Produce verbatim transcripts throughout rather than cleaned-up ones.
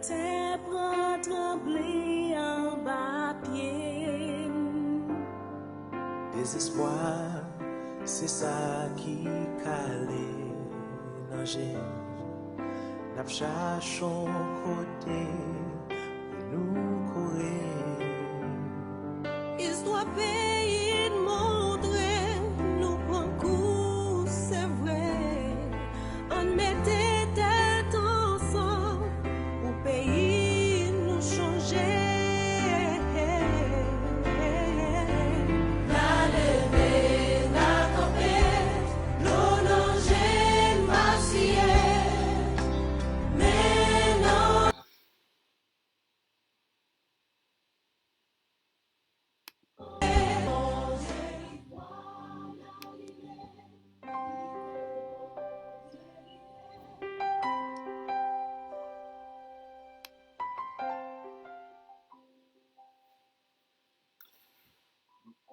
Tè pran tranble anba pye m. Dezespwa, se sa ki kale nan je m. N ap chache yon kote pou nou kouri. Istwa peyi n montre nou pran kou, se vre. Ann mete tèt ansanm pou peyi nou chanje. N a leve, n a kanpe, dlo nan je n pa siye. Men nan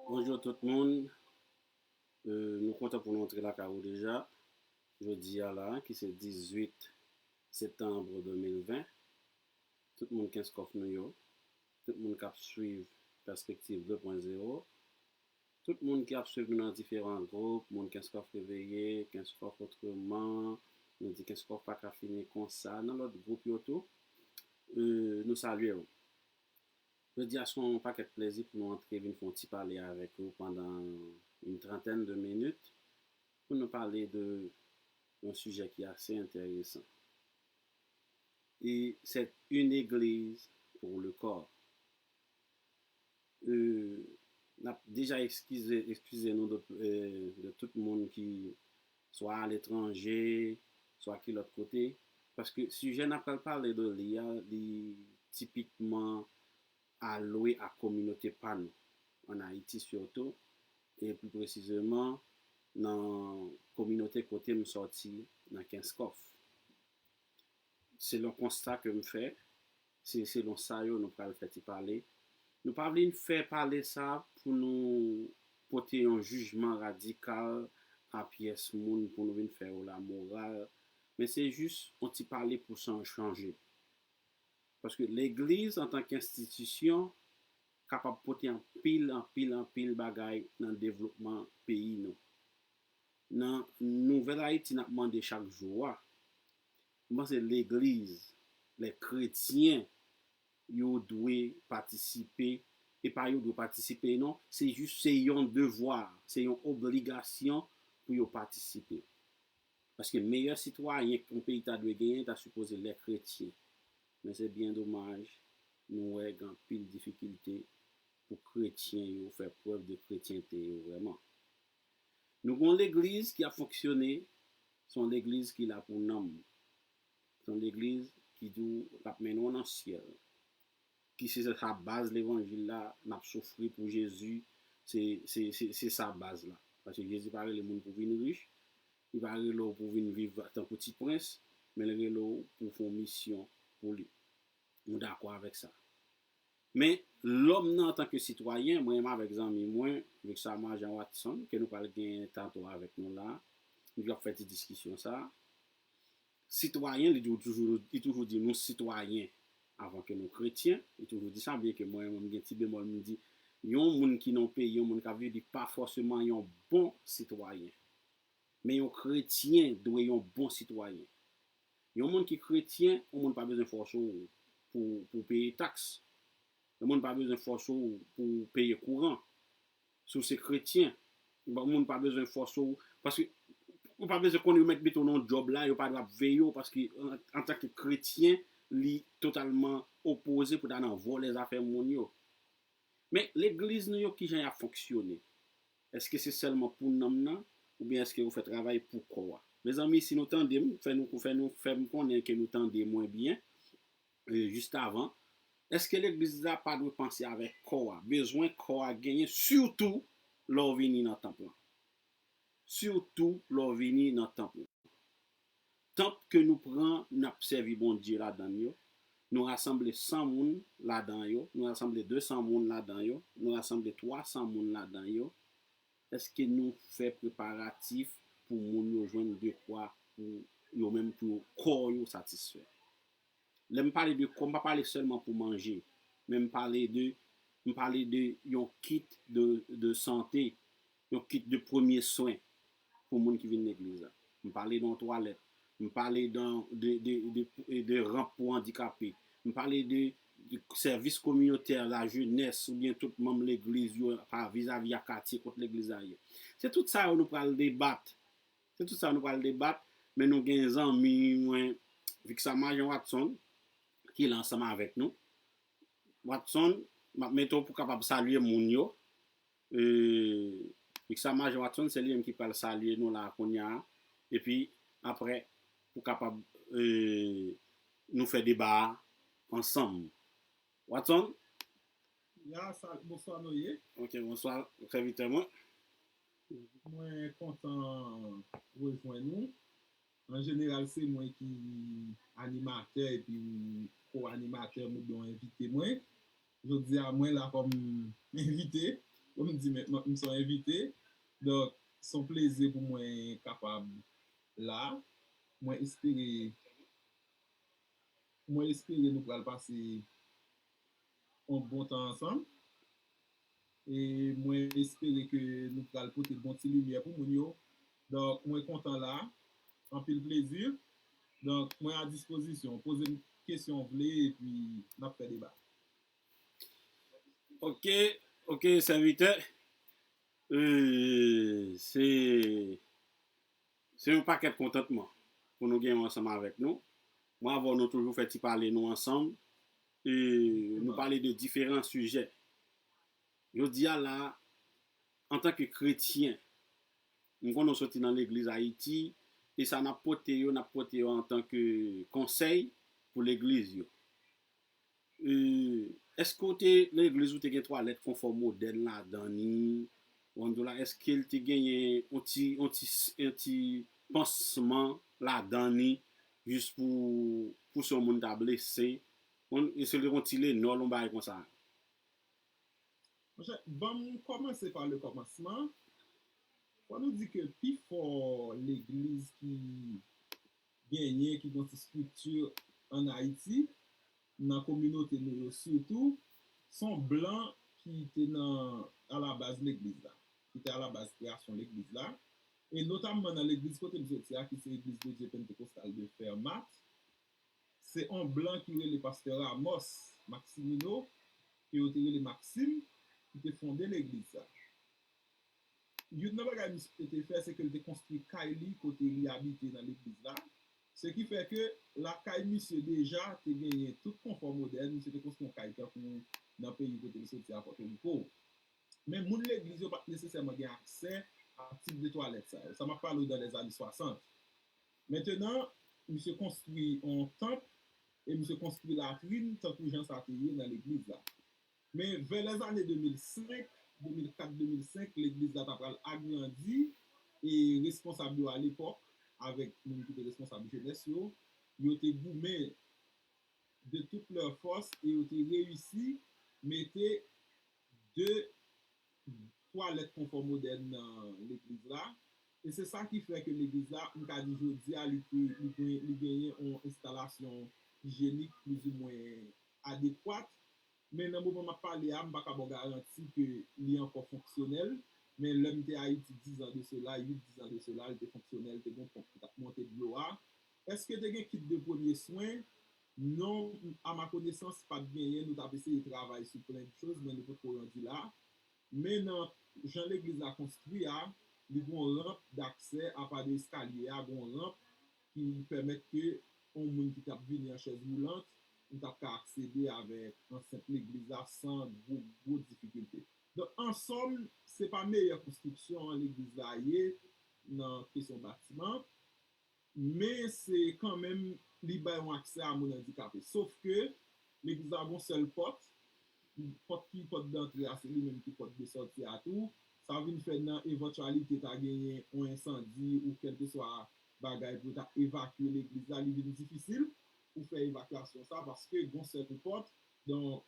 Bonjou tout moun. Euh, nou kontan pou nou antre lakay ou deja. Jodi a la, ki se dizuit septanm de mil ven. Tout moun Kenskòf nou yo. Tout moun k ap swiv Pèspektiv de pwen zewo. Tout moun ki ap swiv nou nan diferan gwoup, moun Kenskòf Reveye, Kenskòf Otreman, nou di Kenskòf pa ka fini konsa, nan lòt gwoup yo tou. Euh, nou salye w. Jodi a se yon pakèt plezi pou nou antre vin fè yon ti pale avèk ou pandan yon trantèn de minit pou nou pale de yon sijè ki ase enteresan. E c'est une église pour le corps. Euh, n ap deja eskize, eskize nou de, euh, de tout moun ki swa aletranje, swa ki lòt kote, paske sijè n ap pral pale de li a, li tipikman alwe a kominote pa nou, ann Ayiti sitou, e pli presizeman nan kominote kote m sòti, nan Kenskòf. Selon konsta ke m fè, se selon sa yo nou pral fè ti pale. Nou pa vin fè pale sa pou nou pote yon jijman radikal a pyès moun, pou nou vin fè yo lamoral, men se jis yon ti pale pou san chanje. Paske legliz antanke enstitisyon kapab pote anpil, anpil, anpil bagay nan devlopman peyi nou. Nan Nouvèl Ayiti n ap mande chak jou a, m panse legliz, lè kretyen, yo dwe patisipe, e pa yo dwe patisipe non, se jis se yon devwa, se yon obligasyon pou yo patisipe. Paske meyè sitwayen yon peyi ta dwe genyen ta sipoze lè kretyen. Men se byen domaj, nou wè gen anpil difikilte pou kretyen yo fè prèv de kretyente yo vrèman. Nou gen yon legliz ki ap fonksyone, se yon legliz ki la pou nanm. Se yon legliz ki di w l ap mennen w nan syèl. Ki se sa baz levanjil la, n ap soufri pou Jezi, se, se, se, se sa baz la. Paske Jezi pa rele moun pou vin rich, li pa rele w pou vin viv tankou ti prens, men l rele w pou w fè yon misyon pou li. Nou dakò avèk sa. Men, lòm nan antanke sitwayen, mwen menm avèk zanmi mwen, Luxama Jean Watson, ke nou pral gen tanto avèk nou la, nou ap fè ti diskisyon sa. Sitwayen, li di w toujou, li toujou di nou sitwayen avan ke nou kretyen, li toujou di sa, byen ke mwen, mwen m gen ti bemòl, m di, yon moun ki nan yon peyi, yon moun k ap viv, li pa fòseman yon bon sitwayen. Men yon kretyen dwe yon bon sitwayen. Yon moun ki kretyen, yon moun pa bezwen fòse w pou, pou peye taks. Yon moun pa bezwen fòse w pou peye kouran. Si w se kretyen, yon moun pa bezwen fòse w, paske ou pa bezwen konnen yo mèt mete w nan yon djòb la, yo pa dwe ap veye w, paske an, antanke kretyen, li totalman opoze pou ta nan vòlè zafè moun yo. Men, legliz nou yo, kijan y ap fonksyone? Èske se sèlman pou nanm nan, oubyen èske yo fè travay pou kò a? Mezanmi, si nou tande m, fè nou, fè nou, fè m konnen ke nou tande mwen byen, e, jis avan. Èske legliz la pa dwe panse avèk kò a, bezwen kò a genyen, sitou lè w vini nan tanp lan? Sitou lè w vini nan tanp lan. Tanp ke nou pran, n ap sèvi Bondye ladan l yo. Nou rasanble san moun ladan yo, nou rasanble de san moun ladan yo, nou rasanble twa san moun ladan yo. Èske nou fè preparatif pou moun yo jwenn dekwa pou yo menm, pou kò yo satisfè? Lè m pale de kò, m pa pale sèlman pou manje, men m pale de, m pale de yon kit de, de sante, yon kit de premye swen pou moun ki vin legliz la. M pale de yon twalèt, m pale de, de, de, de, de ranp pou andikape, m pale de, de sèvis kominotè, lajenès oubyen tout manm legliz yo pa vizavi a katye kot legliz la ye. Se tout sa yo nou pral debat. Se tout sa nou pral debat, men nou gen zanmi mwen, Vixama Jean Watson, ki la ansanm avèk nou. Watson, m ap mete w pou w kapab salye moun yo. E, Vixama Jean Watson, se li menm ki pral salye nou la kounye a. Epi, apre, pou kapab, e, nou fè deba a ansanm. Watson? Ya, sa, bonswa Noye. Ok, bonswa, sèvitè mwen. Mwen kontan rejwenn ou. An jeneral, se mwen ki animatè epi ko-animatè, m oubyen w envite mwen. Jodi a, mwen la kòm envite. Kòm m di mentnan, m se yon envite. Donk, se yon plezi pou mwen kapab la. Mwen espere, mwen espere nou pral pase yon bon tan ansanm. E mwen espere ke nou pral pote bon ti limyè pou moun yo. Donk, mwen kontan la. Anpil plezi. Donk, mwen a dispozisyon. Poze m kesyon w vle, epi n ap fè deba. Ok, ok, sèvitè. E, se, se yon pakèt kontantman pou nou gen w ansanm avèk nou. Mwen avè w, nou toujou fè ti pale nou ansanm. E nou pale de diferan sijè. Jodi a la, antanke kretyen, m konnen w soti nan legliz Ayiti, e sa n ap pote yo, n ap pote yo antanke konsèy pou legliz yo. E, èske w te, legliz ou te gen twalèt konfò modèn ladan li? Wando la, èske l te genyen yon ti, yon ti, yon ti pansman ladan li, jis pou, pou si yon moun ta blese? Èske l te gen yon ti lenòl, yon bagay konsa? Monchè, ban m kòmanse pa le kòmansman. Fò nou di ke pifò legliz ki genyen, ki gen yon ti estrikti ann Ayiti, nan kominote nou yo sitou, se yon blan ki te nan, alabaz legliz la, ki te alabaz kreyasyon legliz la. E notamman nan legliz kote m soti a, ki se Église de Dieu Pentecostal de Fermat, se yon blan ki rele pastè Ramos Maximino, ke yo te rele Maxime, ki te fonde legliz sa. Youn nan bagay misye te fè, se ke l te konstwi kay li kote li abite nan legliz la. Se ki fè ke lakay misye deja te genyen tout konfò modèn, misye te konstwi yon kay tankou nan peyi kote l soti a, Pòtoriko. Men moun legliz yo pa t nesesèman gen aksè a tip de twalèt sa yo. Sa m ap pale w dan lèzane swasant. Mentenan, misye konstwi yon tanp e misye konstwi latrin tankou jan sa te ye nan legliz la. Men vè lèzane de mil senk, de mil kat, de mil senk, legliz la ta pral agrandi e responsab yo alepòk, avèk moun ki te responsab jenès yo, yo te goumen de tout lè fòs e yo te reyisi mete de twalèt konfò modèn nan legliz la. E se sa ki fè ke legliz la, m ka di jodi a, li, li, li genyen yon enstalasyon ijyenik plizoumwen adekwat. Men nan moman m ap pale a, m pa ka ba w garanti ke li ankò fonksyonèl. Men lè m te Ayiti dizan de sela, uit, dizan de sela, li te fonksyonèl, te gen yon ponp ki t ap monte dlo a. Èske te gen kit de premye swen? Non, a ma konesans, pa t genyen. Nou t ap eseye travay sou plen de choz, men nou potko randi la. Men nan jan legliz la konstwi a, li gen yon ranp daksè, apa de eskalye a, gen yon ranp ki pèmèt ke yon moun ki t ap vini an chèz woulant, li t ap ka aksede avèk ansent legliz la san gwo, gwo difikilte. Donk, an sòm, se pa meyè konstriksyon an legliz la ye nan kesyon batiman, men se kanmenm li bay yon aksè a moun andikape. Sof ke legliz la gon sèl pòt, pòt ki pòt dantre a, se li menm ki pòt de sòti a tou. Sa vin fè nan evantyalite ta genyen yon ensandi ou kèlkeswa bagay pou yo ta evakye legliz la, li vin difisil pou fè evakyasyon sa paske gon sèl pòt. Donk,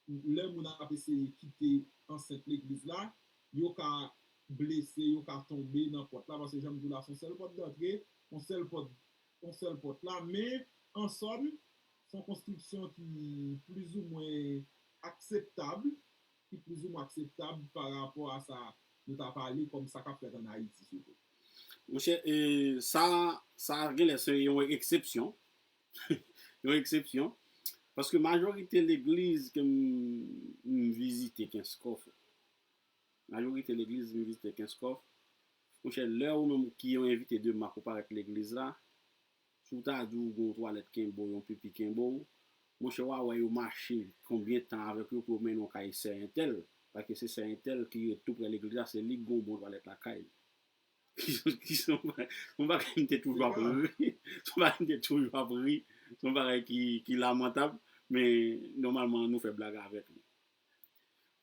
lè moun ap eseye kite ansent legliz la, yo ka blese, yo ka tonbe nan pòt la, paske jan m di w la, se yon sèl pòt dantre, yon sèl pòt, yon sèl pòt la, men an sòm, se yon konstriksyon ki plizoumwen akseptab, ki plizoumwen akseptab pa rapò a sa nou ta pale kòm sa k ap fèt ann Ayiti sitou. Monchè, e, sa, sa genlè se yon eksepsyon. Yon eksepsyon. Paske majorite legliz ke m, m vizite Kenskòf, majorite legliz m vizite Kenskòf, monchè, lè ou menm ki yon envite de mak ou parèt legliz la, si w ta di w gen yon twalèt kenbe w, yon pipi kenbe w, monchè, w a wè yo mache konbyen tan avèk yo pou yo mennen w kay sè entèl, paske se sè entèl ki ret tou prè legliz la, se li ki gen yon bon twalèt lakay li. Ki, ki se yon bagay, yon bagay m te toujou ap ri. Se yon bagay m te toujou ap ri. Se yon bagay ki, ki lamantab, men nòmalman nou fè blag avèk li.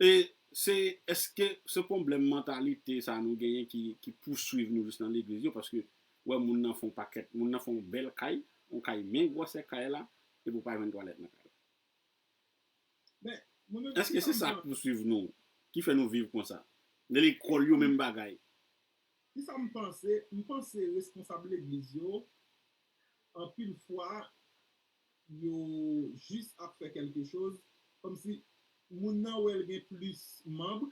E se, èske se pwoblèm mantalite sa nou genyen ki, ki pouswiv nou jis nan legliz yo? Paske, wè, moun nan fè yon pakèt, moun nan fè yon bèl kay, yon kay men gwosè kay la, epi w pa jwenn twalèt nan kay la. Men, mwen menm, Èske se sa k pouswiv nou, ki fè nou viv konsa? Nan lekòl yo, menm bagay. Kisa m panse? M panse responsab legliz yo, anpil fwa, yo jis ap fè kèlke choz, kòmsi moun nan wè l gen plis manm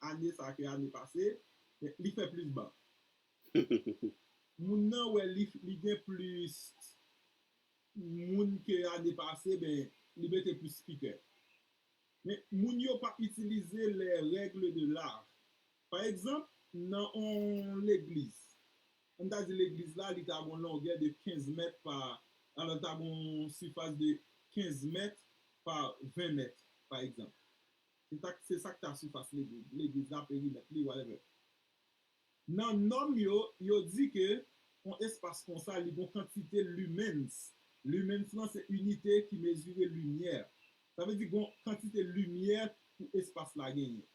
ane sa ke ane pase, men li fè plis ban. Moun nan wè li, li gen plis moun ke ane pase, ben, li mete plis spikè. Men, moun yo pa itilize les règles de l'art. Pa egzanp, nan yon legliz, ann ta di legliz la, li ta gen yon longè de kenz mèt pa, alò, li ta gen yon sifas de kenz mèt pa ven mèt, pa egzanp. Se ta, se sa k ta sifas legliz, legliz la, perimèt li, whatever. Nan nòm yo, yo di ke yon espas konsa, li gen yon kantite lumens. Lumens lan, se inite ki mezire limyè. Sa vle di gen yon kantite limyè pou espas la genyen.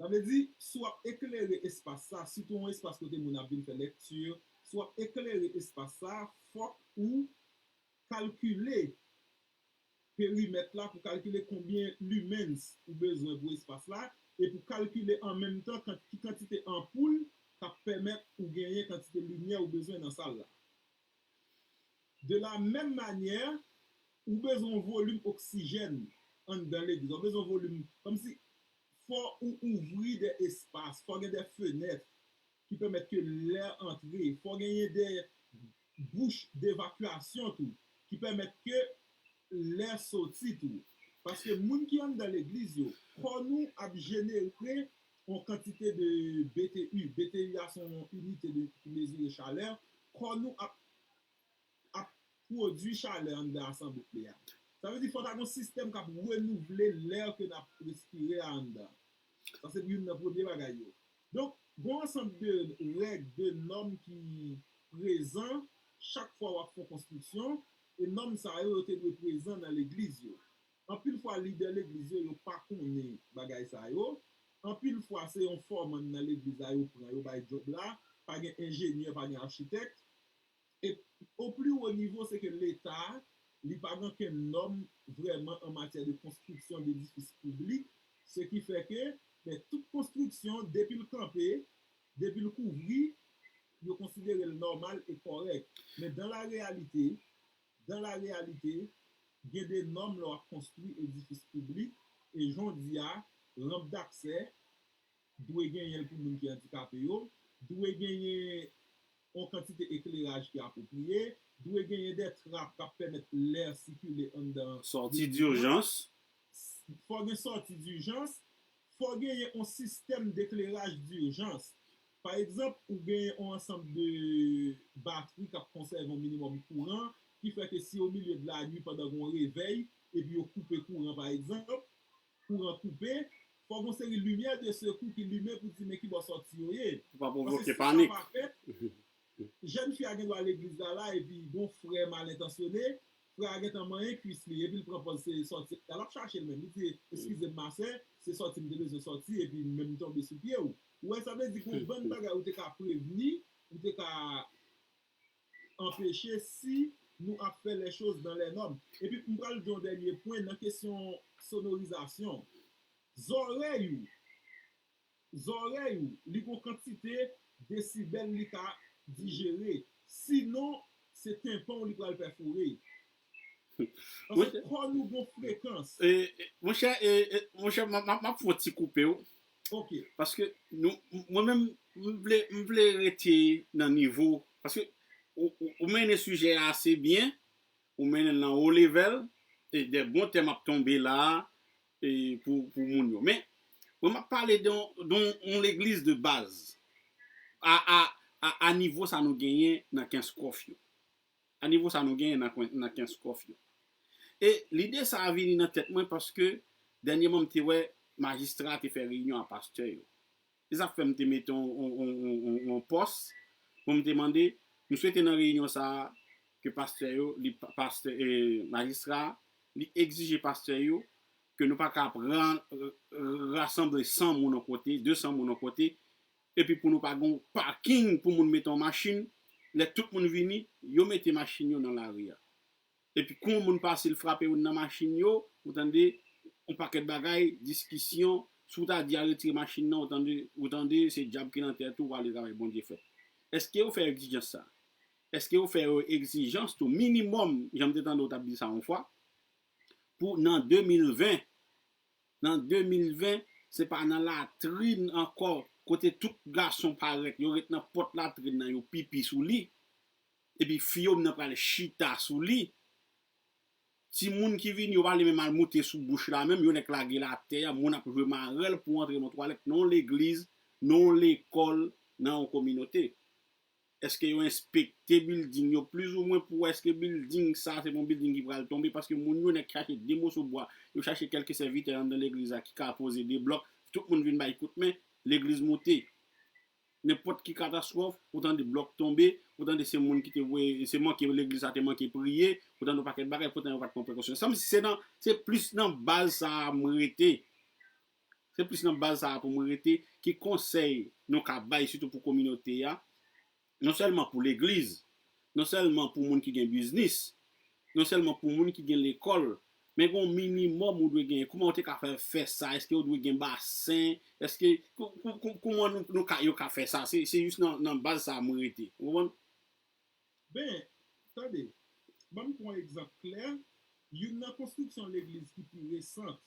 Sa vle di, si w ap eklere espas sa, sitou yon espas kote moun ap vin fè lekti, si w ap eklere espas sa, fòk ou kalkile perimèt la pou kalkile konbyen lumens ou bezwen pou espas la, e pou kalkile an menm tan kan-, ki kantite anpoul k ap pèmèt ou genyen kantite limyè ou bezwen nan sal la. De la menm manyè, ou bezwen yon volim oksijèn anndan legliz. Ou bezwen yon volim, kòmsi fò ou ouvri de espas, fò gen de fenèt ki pèmèt ke lè antre, fò genyen de bouch devakyasyon tou, ki pèmèt ke lè soti tou. Paske moun ki anndan legliz yo, kò nou ap jenere yon kantite de B T U. B T U a se yon inite de, pou mezire chalè. Kò nou ap, ap pwodui chalè anndan asanble a. Sa vle di fò ta gen yon sistèm k ap renouvle lè ke n ap respire a anndan. Sa se youn nan premye bagay yo. Donk, gen yon ansanm de règ, de nòm ki prezan chak fwa w ap fè yon konstriksyon, e nòm sa yo, yo te dwe prezan nan legliz yo. Anpil fwa, lidè legliz yo, yo pa konnen bagay sa yo. Anpil fwa, se yon fòmann nan legliz la yo pran, yo bay djòb la. Pa gen enjenyè, pa gen achitèk. E o pli wo nivo, se ke Leta, li pa gen okenn nòm vrèman an matyè de konstriksyon d'edifis piblik, se ki fè ke, ben, tout konstriksyon, depi l kanpe, depi l kouvri, yo konsidere l nòmal e kòrèk. Men dans la réalité, dans la réalité, gen de nòm lè w ap konstwi edifis piblik, e jan w di a, ranp daksè, dwe genyen l pou moun ki andikape yo, dwe genyen yon kantite ekleraj ki apwopriye, dwe genyen de trap k ap pèmèt lè sikile anndan. Sòti dijans. Fò gen sòti dijans, fò genyen yon sistèm dekleraj dijans. Pa egzanp, ou genyen yon ansanm de batri k ap konsève yon minimòm kouran, ki fè ke si o milye de la nwi pandan gen yon revèy, epi yo koupe kouran, pa egzanp, kouran koupe, fò gen yon seri limyè de sekou ki limen pou di men ki bò sòti yo ye. Pou pa pwovoke panik. Paske si sa pa fèt, jèn fi a gen dwa legliz la la, epi gen yon frè malentansyone, frè a gentan manyen kwis li, epi l pran pòz se sòti l ap chache l menm. Li di, eskize m, ma sè, se sòti m te bezwen sòti, epi m menm tonbe sou pye w. Ou wè, sa vle di gen yon bann bagay ou te ka prevni, ou te ka anpeche si nou ap fè les choses dans les normes. Epi m pral di yon dènye pwen nan kesyon sonorizasyon. Zòrèy ou, zòrèy ou, li gon kantite desibèl li ka dijere. Sinon, se tenpan w li pral pèfore. Paske kò nou gon frekans. Monchè, monchè, m ap fè yon ti koupe w. Ok. Paske nou, mwen menm, m vle, m vle rete nan nivo. Paske ou, ou, ou mennen sijè a ase byen, ou mennen l nan wo levèl, e de bon tèm ap tonbe la a, e pou, pou moun yo. Men, mwen m ap pale de yon, de yon legliz de baz. A, a, a, a nivo sa nou genyen nan Kenskòf yo. A nivo sa nou genyen nan, nan Kenskòf yo. E lide sa a vini nan tèt mwen paske dènyèman m te wè majistra a te fè reyinyon a pastè yo. Se sa k fè m te mete yon, yon, yon, yon, yon pòs pou m te mande, m swete nan reyinyon sa a ke pastè yo, li, pastè, e, majistra a, li egzije pastè yo ke nou pa ka pran, e, e, rasanble san moun yon kote, de san moun yon kote, epi pou nou pa gen yon paking pou moun mete yon machin, lè tout moun vini, yo mete machin yo nan lari a. Epi kou yon moun pase, l frape youn nan machin yo, ou tande, yon pakèt bagay, diskisyon, si w ta di a retire machin nan, ou tande, ou tande, se dyab ki nan tèt ou, w ale travay Bondye fè. Èske yo fè egzijans sa? Èske yo fè yo egzijans tou minimòm, jan m te tande w t ap di sa yon fwa, pou nan de mil ven, nan de mil ven, se pa nan latrin ankò, kote tout gason parèt, yo ret nan pòt latrin nan, yo pipi sou li, epi fiyòm nan pral chita sou li. Timoun ki vini, yo pa vle menm al moute sou bouch la menm, yo nèk lage l atè a, moun ap jwe marèl pou antre nan twalèt, nan yon legliz, nan yon lekòl, nan yon kominote. Èske yo enspekte bilding yo plizoumwen pou wè èske bilding sa se pa yon bilding ki pral tonbe? Paske moun yo nèk chache de moso bwa, yo chache kèlke sèvitè anndan legliz la ki ka poze de blòk, tout moun vin bay kout men, legliz moute. Nenpòt ki katastwòf, ou tande blòk tonbe, ou tande se moun ki te voye, se manke legliz la te manke priye, ou tande yon pakèt bagay, poutan yo pa t pran prekosyon. Sa m, se nan, se plis nan baz sa a m rete. Se plis nan baz sa a pou mwen rete, ki konsèy nou ka bay, sitou pou kominote a, non sèlman pou legliz, non sèlman pou moun ki gen biznis, non sèlman pou moun ki gen lekòl, men gen yon minimòm ou dwe genyen. Kouman ou te ka fè, fè sa? Èske ou dwe gen basen? Èske, kou-, kou-, kou-, kouman nou, nou ka, yo ka fè sa? Se, se jis nan, nan baz sa a mwen rete. Ou konprann? Ben, tande, ban m pran yon egzanp klè. Youn nan konstriksyon legliz ki pi resant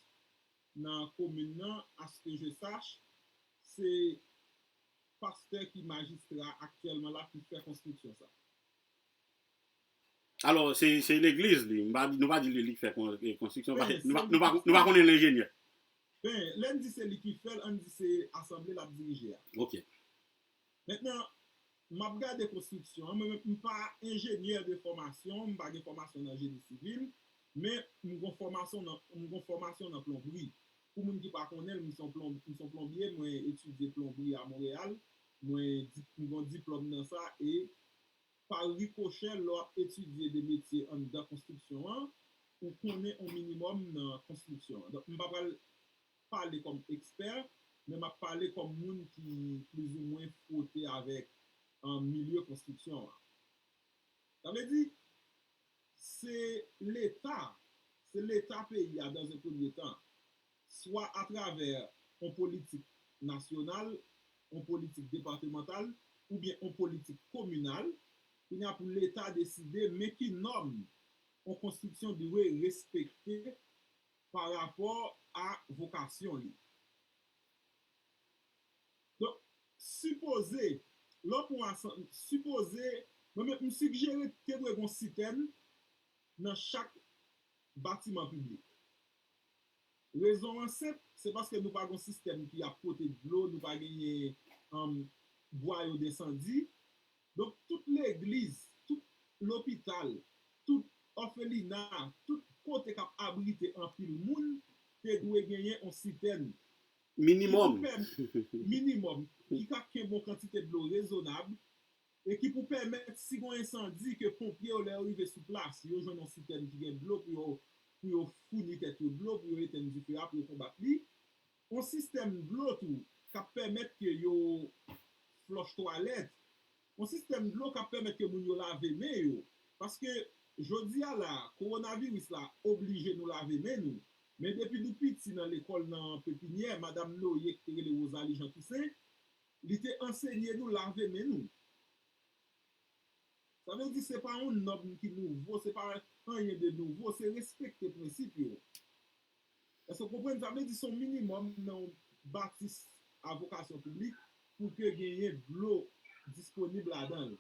nan komin nan, à ce que je sache, se pastè ki majistra aktyèlman la ki fè konstriksyon sa. Alò, se, se legliz li. M pa, nou pa di li, li k fè kon-, e, konstriksyon. Nou pa, nou pa, nou pa konnen l enjenyè. Ben, lè n di se li ki fè l, ann di se asanble l ap dirije a. Ok. Mentnan, m ap gade konstriksyon an. Mwen menm, m pa enjenyè de fòmasyon, m pa gen fòmasyon nan jeni sivil, men m gon fòmasyon nan, m gon fòmasyon nan plonbri. Pou moun ki pa konnen l, m se yon plon-, m se yon plonbye, mwen etidye plonbri a Monreyal. Mwen di-, m gon diplòm nan sa e pa ripochè, lè w ap etidye de metye anndan konstriksyon an, ou konnen yon minimòm nan konstriksyon an. Donk, m pa pral pale kòm ekspè, men m ap pale kòm moun ki plizoumwen fwote avèk, an, milye konstriksyon an. Sa vle di, se Leta, se Leta peyi a, dans un premier temps, swa atravè yon politik nasyonal, yon politik depatmantal, oubyen yon politik kominal, kounye a pou Leta deside men ki nòm yon konstriksyon dwe respekte pa rapò a vokasyon li. Donk, sipoze, lè w pran asan-, sipoze, mwen menm, m sigjere te dwe gen yon sitèn nan chak batiman piblik. Rezon an senp, se paske nou pa gen yon sistèm ki ap pote dlo, nou pa genyen, um, bwayo densandi. Donk, tout legliz, tout lopital, tout òfelina, tout kote k ap abrite anpil moun, te dwe genyen yon sitèn. Minimòm. Minimòm. Ki ka kenbe yon kantite dlo rezonab e ki pou pèmèt, si gen yon ensandi, ke ponpye yo, lè yo rive sou plas, yo jwenn yon sitèn ki gen dlo pou yo, pou yo founi tèt yo dlo, pou yo etenn dife a, pou yo konbat li. Yon sistèm dlo tou k ap pèmèt ke yo flòch twalèt, yon sistèm dlo k ap pèmèt ke moun yo lave men yo. Paske, jodi a la, kowonaviris la oblije nou lave men nou. Men depi nou piti nan lekòl nan Pepinyè, Madanm Noye ki te rele Rosalie Jean Toussaint, li te ansenye nou lave men nou. Sa vle di se pa yon nòm ki nouvo, se pa anyen de nouvo, se respekte prensip yo. Èske w konprann? Sa vle di se yon minimòm nan yon batis a vokasyon piblik pou ke genyen dlo disponib ladan l.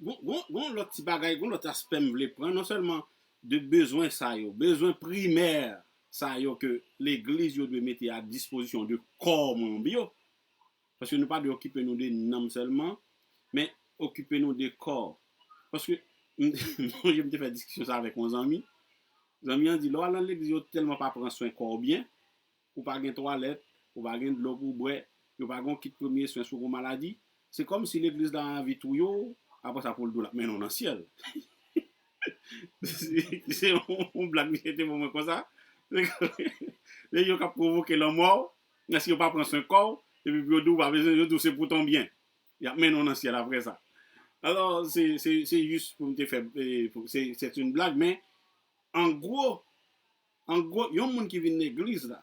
Gon, gon, gon lòt ti bagay, gon lòt aspè m vle pran, non sèlman de bezwen sa yo, bezwen primè sa yo ke legliz yo dwe mete a dispozisyon de kò manm yo. Paske nou pa dwe okipe nou de nanm sèlman, men okipe nou de kò. Paske m sonje m te fè diskisyon sa avèk yon zanmi. Zanmi an di, lè w al nan legliz, yo tèlman pa pran swen kò w byen, ou pa gen twalèt, ou pa gen dlo pou w bwè, yo pa gen yon kit premye swen si w gen maladi. Se kòmsi legliz la anvi touye w, apre sa pou l di w l ap mennen w nan syèl. Se yon blag misye te ban mwen konsa. Se yo k ap pwovoke lanmò w, si yo pa pran swen kò w, epi pou yo di w pa bezwen, yo di w se pou ton byen. Y ap mennen w nan syèl apre sa. Alò, se jis pou m te fè, se yon blag, men an gwo, an gwo, yon moun ki vin legliz la,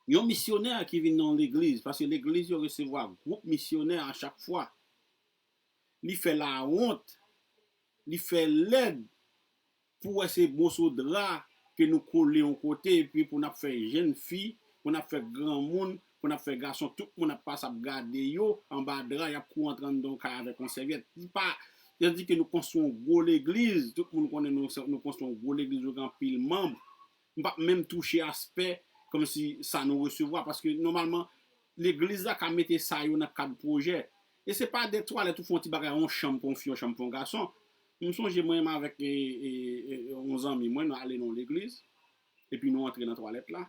yon misyonè ki vin nan yon legliz, paske legliz yo resevwa gwoup misyonè a chak fwa. Li fè lawont, li fè lèd pou wè se moso dra ke nou kole yon kote, epi pou n ap fè jenn fi, pou n ap fè granmoun, pou n ap fè gason, tout moun ap pase ap gade yo anba dra, y ap kouri antre anndan yon kay avèk yon sèvyèt. Li pa, tandike nou konstwi yon gwo legliz, tout moun konnen nou, nou konstwi yon gwo legliz, nou gen anpil manm. M p ap menm touche aspè kòmsi sa nou resevwa, paske nòmalman, legliz la ka mete sa yo nan kad pwojè. E se pa de twalèt ou fè yon ti bagay, yon chanm pou yon fi, yon chanm pou yon gason. M sonje mwen menm avèk e, e, e, yon zanmi mwen, nou ale nan yon legliz, epi nou antre nan twalèt la.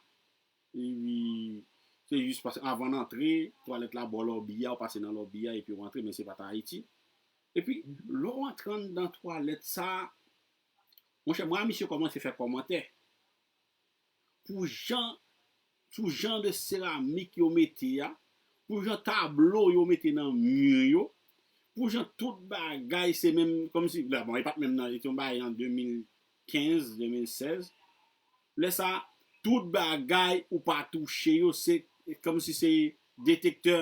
Epi, se jis paske avan n antre, twalèt la bò lòbi a, ou pase nan lòbi a, epi ou antre, men se pa t Ayiti. Epi, lè w antre anndan twalèt sa, monchè, mwen a misye kòmanse fè kòmantè. Pou jan, sou jan de seramik yo mete a, pou jan tablo yo mete nan mi yo, pou jan tout bagay se menm, kòmsi, bon, e pa t menm nan, e te yon bagay an de mil kenz, de mil sèz. Lè sa, tout bagay ou pa touche yo, se kòmsi se detektè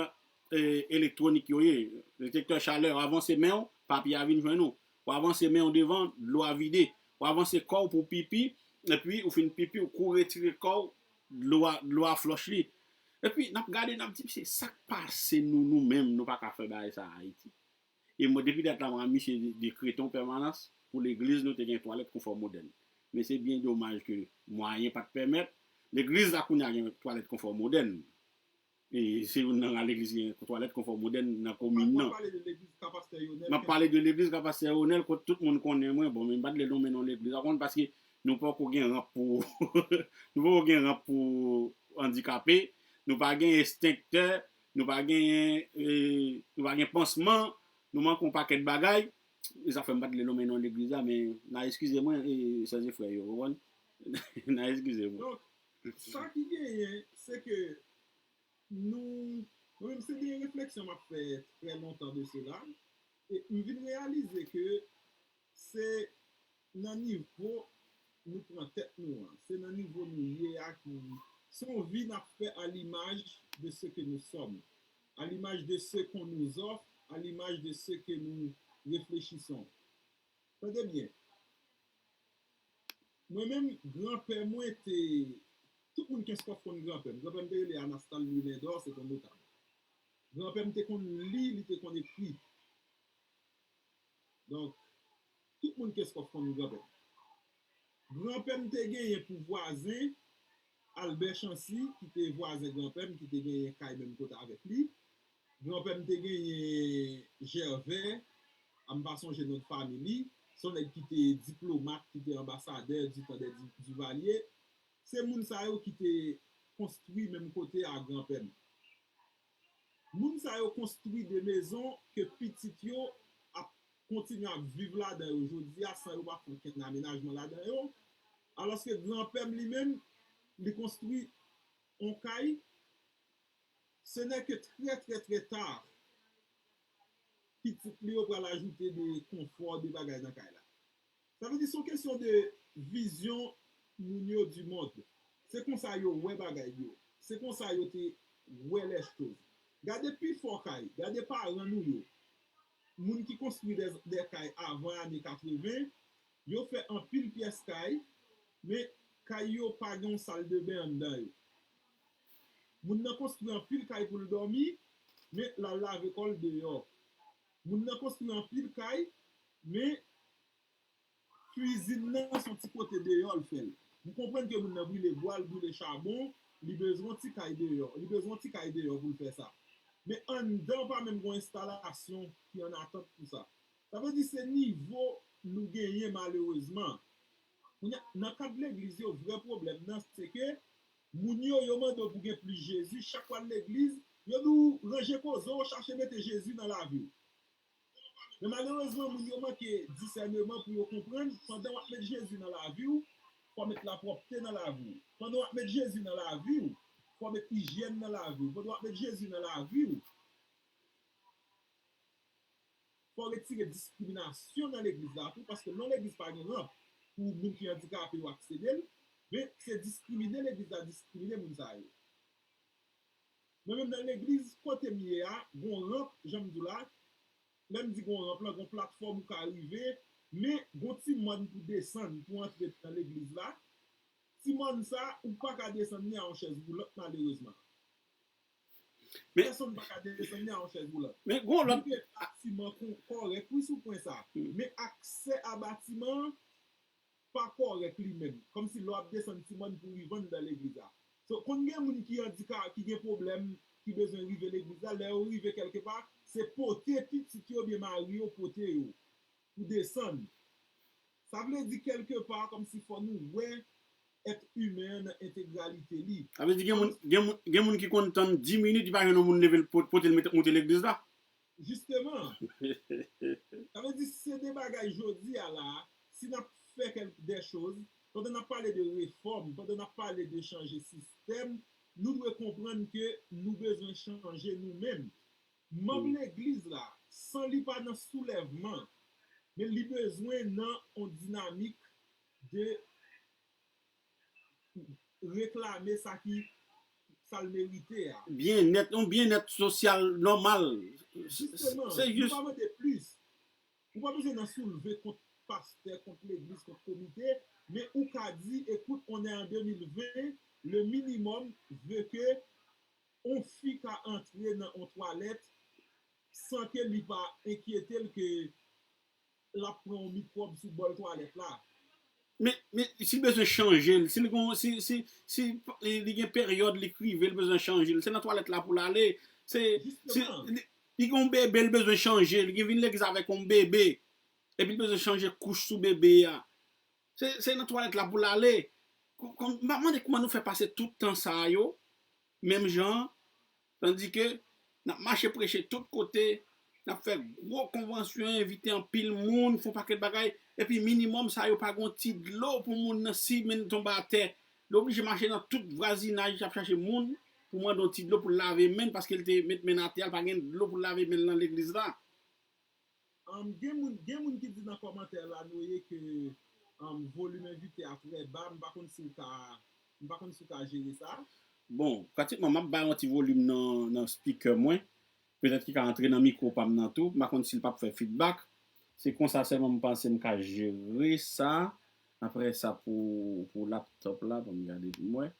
e, elektwonik yo ye. Detektè chalè, w avanse men w, papye a vin jwenn ou. W avanse men w devan, dlo a vide. W avanse kò w pou pipi, epi ou fin pipi, ou kouri retire kò w, dlo a, dlo a flòch li. Epi, n ap gade, n ap di, misye, sa k pase nou, nou menm, nou pa ka fè bagay sa a Ayiti. E mwen, depi dat la, mwen, misye dekrete yon pèmanans pou legliz nou te gen twalèt konfò modèn. Men se byen domaj ke mwayen pa t pèmèt. Legliz la kounye a gen twalèt konfò modèn. E se youn nan legliz ki gen twalèt konfò modèn nan komin nan. M ap pale de legliz ka pastè Yonèl, kote tout moun konnen mwen. Bon, men m pa t vle nonmen non legliz la, konn, paske nou poko gen ranp pou, nou poko gen ranp pou andikape, nou pa gen estenktè, nou pa gen, e, nou pa gen pansman, nou manke yon pakèt bagay. E sa fè m pa t vle nonmen non legliz la, men n a eskize mwen, e, sè e frè yo, w konprann? N a eskize mwen. Donk, sa ki genyen, se ke nou, mwen menm, se de refleksyon m ap fè trè lontan de sela, e m vin reyalize ke se nan nivo nou pran tèt nou an, se nan nivo nou ye a ki, se yon vi n ap fè à l'image de ce que nous sommes, à l'image de ce qu'on nous offre, à l'image de ce que nous réfléchissons. Tande byen. Mwen menm, granpè mwen te, tout moun Kenskòf konn granpè m. Granpè m te rele Anastal Louis Lindor, se te yon notab. Granpè m te konn li, li te konn ekri. Donk, tout moun Kenskòf konn granpè m. Granpè m te genyen pou vwazen Albè Chancy, ki te vwazen granpè m, ki te genyen kay menm kote avèk li. Granpè m te genyen Jèvè, a m pa sonje non fanmi li, se yon nèg ki te diplomat, ki te anbasadè du temps des Duvalier. Se moun sa yo ki te konstwi menm kote a granpè m. Moun sa yo konstwi de mezon ke pitit yo ap kontinye ap viv ladan yo jodi a san yo pa fè okenn amenajman ladan yo. Alòske granpè m li menm, li konstwi yon kay, ce n'est que très, très, très tard, pitit li yo pral ajoute de konfò, de bagay nan kay la. Sa vle di se yon kesyon de vizyon moun yo du monde. Se konsa yo wè bagay yo. Se konsa yo te wè les choses. Gade pifò kay, gade paran nou yo. moun ki konstwi de, de kay avan ane katreven, yo fè anpil pyès kay, men kay yo pa gen yon sal de ben anndan yo. Moun nan konstwi anpil kay pou l dòmi, men l al lave kò l deyò. Moun nan konstwi anpil kay, men kwizin nan se yon ti kote deyò l fè l. M konprann ke moun nan brile bwa, l brile chabon, li bezwen yon ti kay deyò. Li bezwen yon ti kay deyò pou l fè sa. Men anndan pa menm gon enstalasyon ki an atant pou sa. Sa vle di se nivo nou genyen malerezman. Kounye a, nan kad legliz yo, vrè pwoblèm nan se ke moun yo, yo mande w pou gen plis Jezi, chak w al legliz, yo di w ranje koze w, chache mete Jezi nan lavi w. Men malerezman, moun yo manke disèneman pou yo konprann, pandan w ap met Jezi nan lavi w, fò w met lapwòpte nan lavi w. Pandan w ap met Jezi nan lavi w, fò w met ijyèn nan lavi w. Pandan w ap met Jezi nan lavi w, fò w retire diskriminasyon nan legliz la tou, paske lè yon legliz pa gen ranp pou moun ki andikape yo aksede l, men se diskrimine legliz la diskrimine moun sa yo. Mwen menm nan legliz kote m ye a, gon ranp, jan m di w la, lè m di gon ranp lan, gon platfòm ou ka rive, men gon ti mòn pou desann, pou antre nan legliz la. Ti mòn sa, ou pa ka desann ni a yon chèz woulant, malerezman. Men Pèsonn pa ka desann ni a yon chèz woulant. Men gon lòt. Li gen batiman kon, kòrèk, wi, sou pwen sa. Men aksè a batiman an pa kòrèk li menm. Kòmsi lè w ap desann ti mòn pou rive anndan legliz la. So, konn gen moun ki andika, ki gen pwoblèm, ki bezwen rive legliz la, lè yo rive kèlkepa, se pote pitit yo oubyen mari yo pote yo pou desann. Sa vle di kèlkepa kòmsi fò nou wè èt imen an nan entegralite li. Sa vle di gen moun, gen moun, gen moun ki konn tann dis minit, li pa jwenn yon moun leve l po-, pote l mete, moute legliz la. Jisteman. Sa vle di se de bagay jodi a la, si n ap fè kèk de choz, pandan n ap pale de refòm, pandan n ap pale de chanje sistèm, nou dwe konprann ke nou bezwen chanje nou menm. Manm legliz la, san li pa nan soulèvman, men li bezwen nan yon dinamik de reklame sa ki, sa l merite a. Byennèt, yon byennèt sosyal nòmal. Jisteman, se nou jis pa mande plis. Ou pa bezwen nan soulve kont pastè, kont legliz, kont komite, men ou ka di, écoute, on est en deux mille vingt, le minimum veut que yon fi ka antre nan yon twalèt san ke li pa enkyete l ke l ap pran yon mikwòb sou bòl twalèt la. Men, men si l bezwen chanje l, si l gon, si, si, si li, li gen peryòd li k rive, l bezwen chanje l, se nan twalèt la pou l ale. Se, se, li, li gen yon bebe, l bezwen chanje l, li gen vin legliz avèk yon bebe, epi l bezwen chanje kouch sou bebe a. Se, se nan twalèt la pou l ale. Kon, kon, m ap mande kòman nou fè pase tout tan sa yo, menm jan, tandike n ap mache preche tout kote, n ap fè gwo konvansyon, envite anpil moun, fè yon pakèt bagay, epi minimòm sa yo pa gen yon ti dlo pou moun nan, si men l tonbe atè, li oblije mache nan tout vwazinaj, ap chache moun pou mande yon ti dlo pou l lave men l, paske l te met men l atè a, l pa gen dlo pou l lave men l nan legliz la. Um, gen moun, gen moun ki di nan kòmantè la, Noye, ke, um, volim envite a trè ba. M pa konn si w ka, m pa konn si w ka jere sa. Bon, pratikman, m ap bay yon ti volim nan, nan speaker mwen. Petèt ki ka antre nan mikwo pa m nan tou. M pa konn si l p ap fè feedback. Se konsa sèlman m panse m ka jere sa. Apre sa, pou, pou laptop la, ban m gade pou m wè.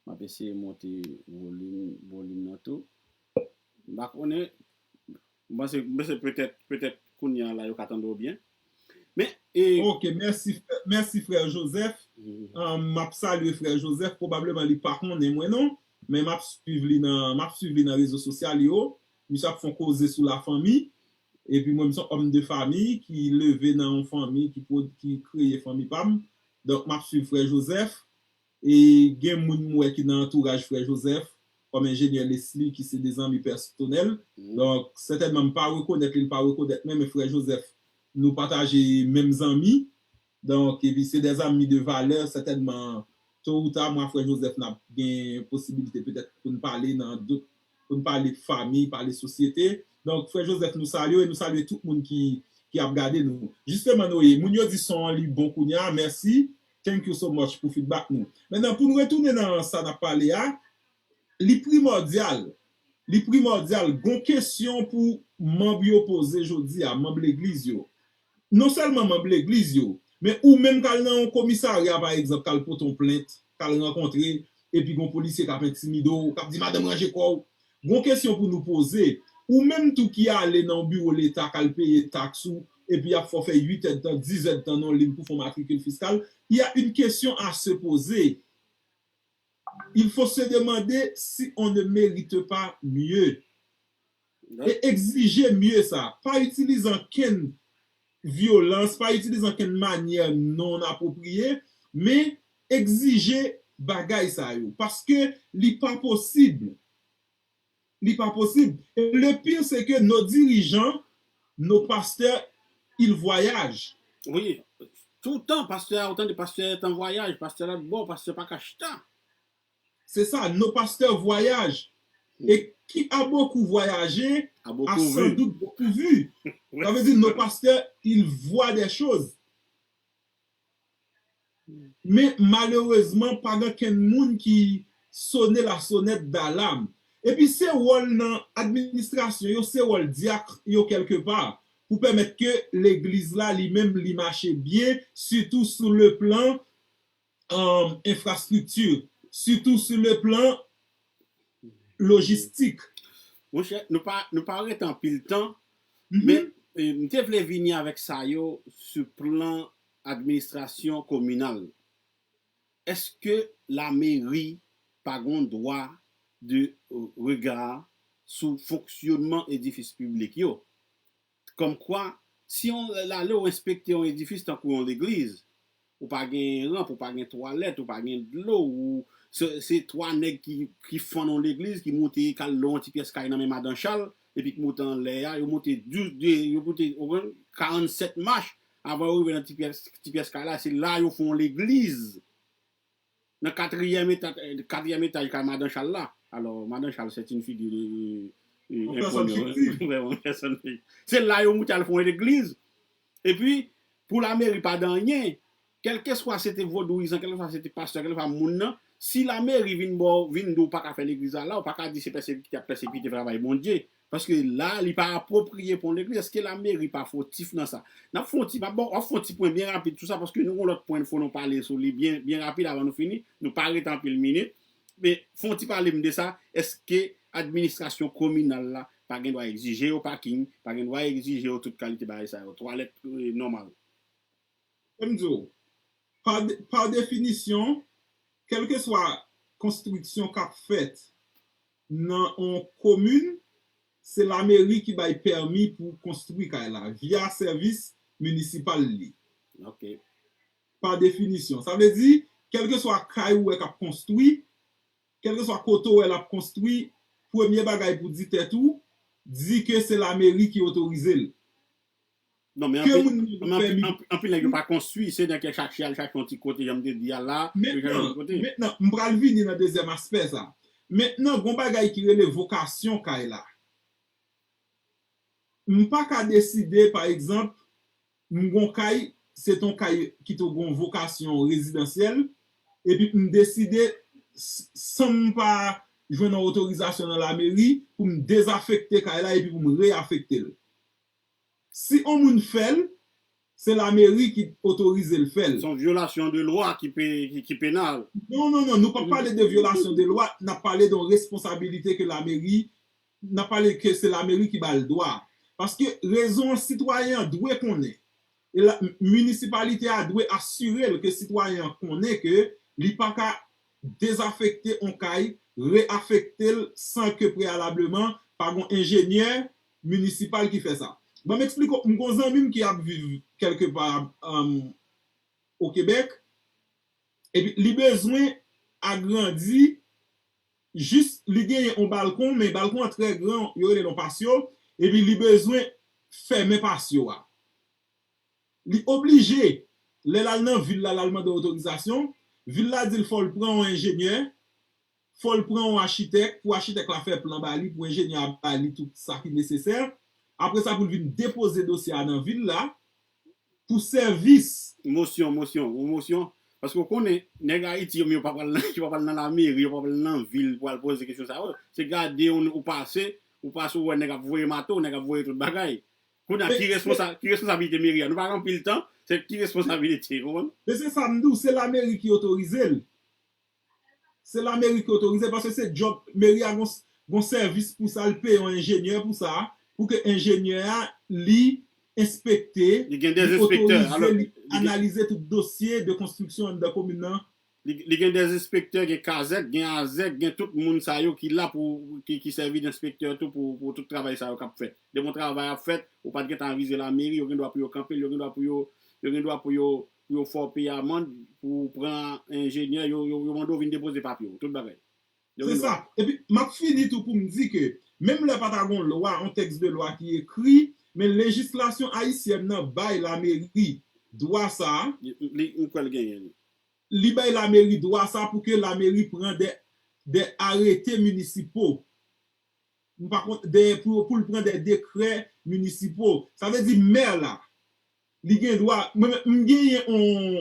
M ap eseye monte volim, volim nan tou. M pa konnen. M panse, m panse petèt, petèt kounye a la, yo ka tande w byen. Men, e, Ok, mèsi, mèsi frè Joseph. Um, m ap salye frè Joseph. Pwobableman li pa konnen mwen non, men m ap swiv li nan, m ap swiv li nan rezo sosyal yo. Misye ap fè yon koze sou lafanmi. Epi mwen, m se yon òm de fanmi ki leve nan yon fanmi ki pwod-, ki kreye fanmi pa m. Donk, m ap swiv frè Joseph. E gen moun m wè ki nan antouraj frè Joseph, kòm enjenyè Leslie, ki se de zanmi pèsonèl. Donk, sètènman, m pa rekonèt li, li pa rekonèt mwen, men frè Joseph, nou pataje menm zanmi. Donk, epi se de zanmi de valè, sètènman, to ou ta, mwen ak frè Joseph, n ap gen posibilite petèt pou n pale nan dòt, pou n pale fanmi, pale sosyete. Donk, frè Joseph, nou salye w e nou salye tout moun ki, ki ap gade nou. Jisteman, Noye, moun yo di son an li bon kounye a, mèsi. Thank you so much pou feedback nou. Mentnan, pou n retounen nan sa n ap pale a, li primòdyal Li primòdyal, gon kesyon pou manm yo poze jodi a, manm legliz yo. Non sèlman manm legliz yo, men ou menm k al nan yon komisarya, pa egzanp, k al pote yon plent, k al rankontre, epi gon polisye k ap entimide w, k ap di, "Madanm, ranje kò w." Gon kesyon pou nou poze. Ou menm tou ki ale nan yon biwo leta, k al peye taks ou, epi y ap fè w fè uit èdtan, diz èdtan nan yon liy pou fè yon matrikil fiskal, il y a une question à se poser. Il faut se demander si on ne mérite pas mieux. E egzije mye sa. Pa itilize ankenn vyolans, pa itilize ankenn manyè non apwopriye, men egzije bagay sa yo. Paske li pa posib. Li pa posib. Et le pire, c'est que nos dirigeants, nos pasteurs, ils voyagent. Wi, toutan pastè a, ou tande pastè an vwayaj, pastè lòt bò, pastè pa ka chita. Se sa, nos pasteurs voyagent. Et qui a beaucoup voyagé a sans doute beaucoup vu. Ça veut dire, nos pasteurs, ils voient des choses. Men malerezman, pa gen kenn moun ki sone la sonnette d'alarme. Epi se wòl nan administrasyon yo, se wòl dyak yo kèlkepa, pou pèmèt ke legliz la li menm li mache byen, sitou sou le plan um, enfrastrikti, sitou sou le plan lojistik. Monchè, nou pa, nou pa rete anpil tan, men eh, m te vle vini avèk sa yo sou plan administrasyon kominal. Èske lameri pa gon dwa de rega sou fonksyonman edifis piblik yo? Kòmkwa, si w ale w enspekte yon edifis tankou yon legliz, ou pa gen ranp, ou pa gen twalèt, ou pa gen dlo, ou se, se twa nèg ki, ki fann yon legliz, ki moute, k al lwe yon ti pyès kay nan men Madan Chal, epi k moute anlè a, yo moute douz, de, yo moute, ou konprann, karannsèt mach avan yo rive nan ti pyès, ti pyès kay la, se la yo fè yon legliz. Nan katriyèm etaj, katriyèm etaj kay Madan Chal la. Alò, Madan Chal, c'est une figure euh, euh, Yon pèsòn inconnue, fiktif. Vraiment, une personne fictive. Se la yo moute al fè yon legliz. Epi, pou lameri pa di anyen, kèlkeswa se te vodouyizan, kèlkeswa se te pastè, kèlkeswa moun nan, si lameri vin ba w, vin di w pa ka fè legliz la la, ou pa ka di se pèsekite ap pèsekite travay Bondye. Paske la, li pa apwopriye pou yon legliz. Èske lameri pa fotif nan sa? N ap fè yon ti, m ap ba w, w ap fè yon ti pwen byen rapid sou sa, paske nou gen lòt pwen fò nou pale sou li byen, byen rapid avan nou fini. Nou pa rete anpil minit. Men, fè yon ti pale m de sa. Èske administrasyon kominal la pa gen dwa egzije yo paking, pa gen dwa egzije yo tout kalite bagay sa yo, twalèt eh, nòmal? Fè m di w, pa, de- pa definisyon, kèlkeswa konstriksyon k ap fèt nan yon komin, se lameri ki bay pèmi pou konstwi kay la, via sèvis minisipal li. Ok. Pa definisyon. Sa vle di, kèlkeswa kay ou wè k ap konstwi, kèlkeswa kote ou wè l ap konstwi, premye bagay pou di tèt ou, di ke se lameri ki otorize l. Non, men Ke anpil, moun nan gen anpil, pèmi. anpil, anpil nèg yo pa konstwi, se nèg ki chache al chache yon ti kote, jan m te di a la, yo chache yon Mentnan, ti kote. mentnan, m pral vini nan dezyèm aspè sa. Mentnan, gon bagay ki rele vokasyon kay la. M pa ka deside, pa egzanp, m gon kay, se t on kay ki te gon vokasyon rezidansyèl, epi m deside, s- san m pa jwenn yon otorizasyon nan lameri, pou m dezafekte kay la epi pou m reyafekte l. Si on moun fè l, se lameri ki otorize l fè l. Se yon vyolasyon de lwa ki, pe, ki, ki penal. Non, non, non, nou pa pale de vyolasyon de lwa, n ap pale de yon responsabilite ke lameri, n ap pale ke se lameri ki ba l dwa. Paske rezon an sitwayen an dwe konnen. E la, minisipalite a dwe asire l ke sitwayen an konnen ke li pa ka dezafekte on kay, reyafekte l san ke preyalableman pa gon enjenyè minisipal ki fè sa. Ban m eksplike w, m gon zanmi m ki ap viv kèlkepa um, o Kebèk, epi li bezwen agrandi, jis li genyen on balkon, men balkon an trè gran, yo rele l on patio, epi li bezwen fèmen patio a. Li oblije, lè l al nan vil la, l al mande otorizasyon, vil la di l fò l pran yon enjenyè, fò l pran yon achitèk, pou achitèk la fè plan ba li, pou enjenyè a ba li tout sa ki nesesè. Apre sa, pou l vin depoze dosye a nan vil la, pou sèvis. Mosyon, mosyon, yon mosyon. Paske w konnen, nèg Ayiti yo, yo pa pral nan, yo pa pral nan lameri, yo pa pral nan vil pou al poze kesyon sa yo. Se gade yon, ou pase, ou pase, ou wè nèg ap voye mato, nèg ap voye tout bagay. Kounye a, ki responsa-, ki responsabilite meri a? Nou pa gen anpil tan, se ki responsabilite, konprann? Men se sa m di w, se lameri ki otorize l. Se lameri ki otorize l, paske se djòb, meri a gon, gon sèvis pou sa, l peye yon enjenyè pou sa, pou ke enjenyè a, li enspekte, li otorize, li analize tout dosye de konstriksyon anndan komin nan. Li, li gen dèzenspektè, gen kazèk, gen azèk, gen tout moun sa yo ki la pou, ki, ki sèvi denspektè tou pou, pou tout travay sa yo k ap fèt. Depi yon travay ap fèt, ou pa t gentan avize lameri, yo gen dwa pou yo kanpe l, yo gen dwa pou yo, yo gen dwa pou yo, pou yo fè w peye amann, pou w pran enjenyè, yo, yo, yo mande w vin depoze papye w, tout bagay. Yo gen dwa. Se sa. Epi, m ap fini tou pou m di ke, menm lè pa ta gon lwa, yon tèks de lwa ki ekri, men lejislasyon ayisyèn nan bay lameri dwa sa a. Li, li, m kwè l genyen li. Li bay lameri dwa sa pou ke lameri pran de, de arete minisipo. M pa konn, de, pou, pou l pran de dekrè minisipo. Sa vle di mè la, li gen dwa, mwen menm, m genyen on,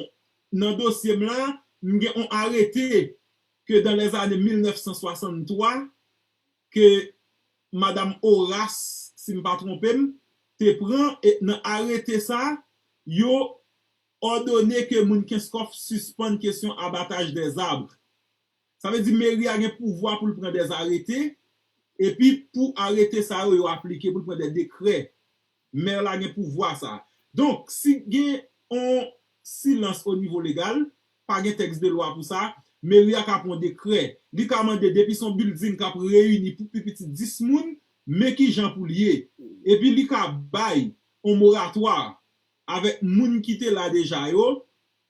nan dosye m la, m gen on arete ke dans les années mil nèf san swasanntwa, ke Madam Horace, si m pa twonpe m, te pran, e nan arete sa, yo òdone ke moun Kenskòf sispann kesyon abataj dè zab. Sa vle di meri a gen pouvwa pou l pran dè arete, epi pou arete sa yo, yo aplike, pou l pran dè dekrè. Mè la gen pouvwa sa. Donk, si gen on silans o nivo legal, pa gen tèks de lwa pou sa, meri a ka pran dekrè. Li ka mande depi se yon bilding k ap reyini pou pi piti dis moun, men kijan pou l ye. Epi li ka bay on moratwa avèk moun ki te la deja yo,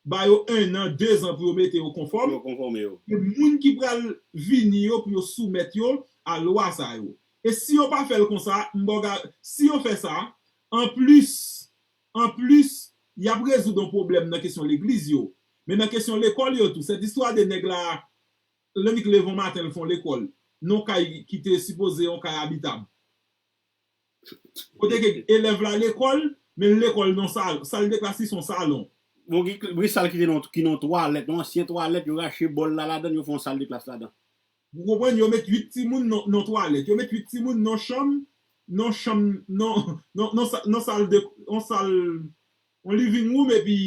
ba yo en an, de zan pou yo mete yo konfòm. Pou yo konfòme yo. E moun ki pral vini yo pou yo soumèt yo a lwa sa yo. E si yo pa fè l konsa, m ba w ga-, si yo fè sa, anplis, anplis, y ap rezoud yon pwoblèm nan kesyon legliz yo. Men nan kesyon lekòl yo tou, cette histoire de nèg la, Lennik leve yon maten, l fè yon lekòl. Nan yon kay ki te sipoze yon kay abitab. Kote ke elèv la lekòl, men l lekòl nan sal, sal de klas li se yon salon. Bon, gen, gen sal ki te nan, ki nan twalèt, yon ansyen twalèt, yo rache bòl la ladan l, yo fè yon sal de klas ladan. Ou konprann, yo met uit timoun nan, nan twalèt, yo met uit timoun nan chanm, nan chanm, nan, nan, nan sa-, nan sal de, yon sal, yon living room, epi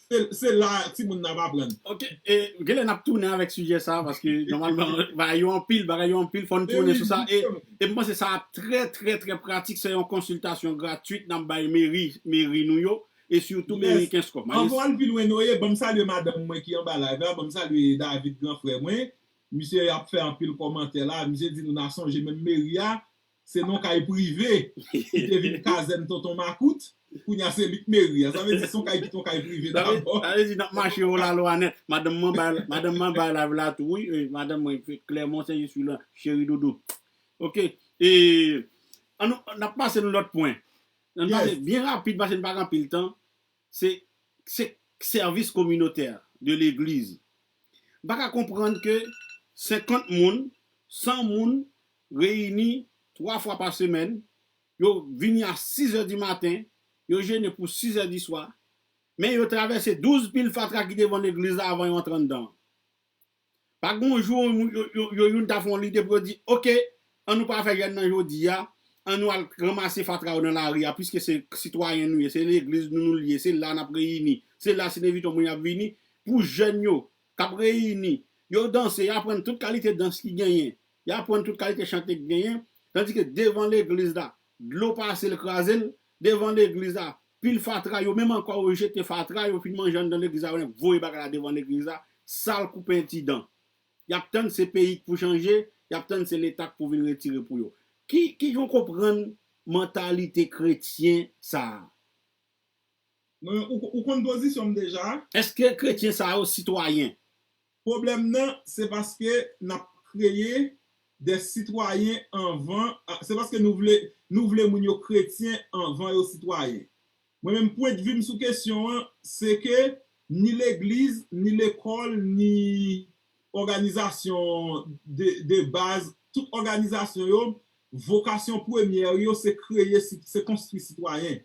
se, se la timoun nan ap aprann. Ok, e, genlè n ap tounen avèk sijè sa, paske nòmalman, bagay yo anpil, bagay yo anpil, fò n tounen sou sa. E, e m panse sa ap trè, trè, trè pratik, se yon konsiltasyon gratwit n ap bay meri, meri nou yo, e sitou meri Kenskòf. Anvan w al pi lwen, Noye, ban m salye madanm mwen ki anba live la, ban m salye David, gran frè mwen. Misye ap fè anpil kòmantè la, misye di nou n a sonje menm meri a, se non kay prive ki te vin kazèn tonton makout, kounye a se li k meri a. Sa vle di se yon kay ki te yon kay prive dabò. Sa vle di n ap mache o lalwa nèt. Madanm mwen bay, madanm mwen bay live la tou, wi, e, madanm mwen, Clermont, Saint-Just, Louis, cheri doudou. Ok, e, ann nou, n ap pase nan lòt pwen. Ann pase byen rapid, paske n pa gen anpil tan. Se, se sèvis kominotè de legliz. M pa ka konprann ke senkant moun, san moun reyini twa fwa pa semèn, yo vini a sizè di maten, yo jene pou sizè di swa, men yo travèse douz pil fatra ki devan legliz la avan yo antre anndan. Pa gen yon jou yo, yo, yo, yo youn ta fè yon lide pou yo di, oke, ann nou pa fè jèn nan jodi a, ann nou al ranmase fatra yo nan lari a, piske se sitwayen nou ye, se legliz nou nou l ye, se la n ap reyini, se la Sine Viton moun y ap vini, pou jèn yo k ap reyini, yo danse, y aprann tout kalite dans ki genyen, y aprann tout kalite chante ki genyen, tandike devan legliz la, dlo pase l kraze l, devan legliz la, pil fatra, yo menm ankò yo jete fatra, yo fin manje anndan legliz la, yo voye bagay la devan legliz la, sal koupe en ti dan. Y ap tann se peyi k pou chanje, y ap tann se Leta k pou vin retire pou yo. Ki, ki jan w konprann mantalite kretyen sa a? Mwen, ou, ou konn pozisyon m deja. Èske kretyen sa yo sitwayen? Pwoblèm nan, se paske n ap kreye de sitwayen anvan, a, se paske nou vle, nou vle moun yo kretyen anvan yo sitwayen. Mwen menm, pwendvi m sou kesyon an, se ke ni legliz, ni lekòl, ni òganizasyon de, de baz, tout òganizasyon yo, vokasyon premyè yo, se kreye, se konstwi sitwayen.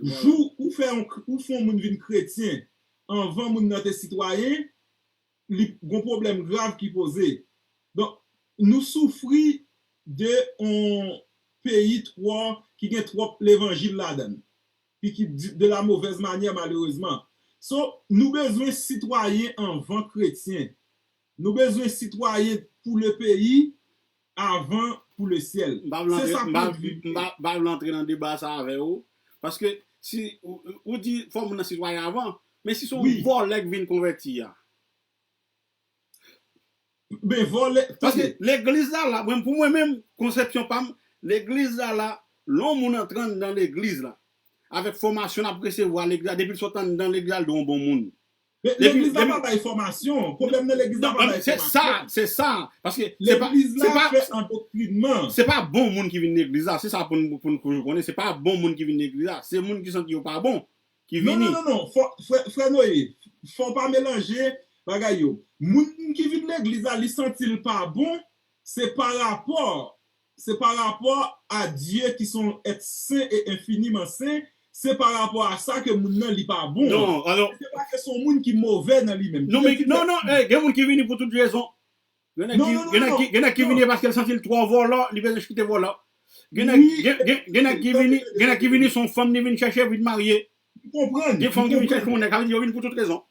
Jou ou fè yon, ou fè yon moun vin kretyen, anvan moun nan te sitwayen, li gon pwoblèm grav ki poze. Donk, nou soufri de yon peyi twò, ki gen twòp levanjil ladan l, ki, ki di- de la mauvaise manière, malerezman. So, nou bezwen sitwayen anvan kretyen. Nou bezwen sitwayen pou le peyi avan pou le syèl. M pa vle Se antre, sa m pa, pwen de vi m pa, m pa vle antre nan deba sa avè ou. Paske si ou, ou di fò moun nan sitwayen avan, men si se yon Wi. vòlè k vin konvèti a. Ben, vòlè, Paske tande. legliz la, la, mwen, pou mwen menm, konsepsyon pa m, legliz la, la, lè yon moun antre anndan legliz la, avèk fòmasyon l ap resevwa legliz la, depi l sot anndan legliz la, l dwe yon bon moun. Men Depi, legliz la depi, pa bay fòmasyon. Pwoblèm nan legliz la non, pa bay se sa, fòmasyon. se sa. Paske se pa, Legliz se la pa, fè andoktrinman. se pa bon moun ki vin legliz la. Se sa pou n, pou n toujou konnen. Se pa bon moun ki vin legliz la. Se moun ki santi yo pa bon, ki Non, vini. non, non, non. Fò, frè, frè Noye, fò w pa melanje bagay yo. Moun ki vin legliz la, li santi l pa bon, se pa rapò, se pa rapò a Dye ki se yon èt sen e enfiniman sen, se pa rapò a sa ke moun nan li pa bon. Non, alò, Se pa ke se yon moun ki move nan li menm. non, Ki men, vin non, non, legliz. eh, gen moun ki vini pou tout rezon. Gen nèg Non, ki, non, non, gen nèg non, ki, gen nèg ki non. vini paske l santi l twò vòlò, li bezwen chite vòlò. Gen nèg, Wi, gen, gen, gen nèg ki vini, gen nèg ki vini, se yon fanm li vin chèche, vin marye. M konprann, Gen fanm m ki vin chèche konprann. yon nèg, sa vle di yo vin pou tout rezon.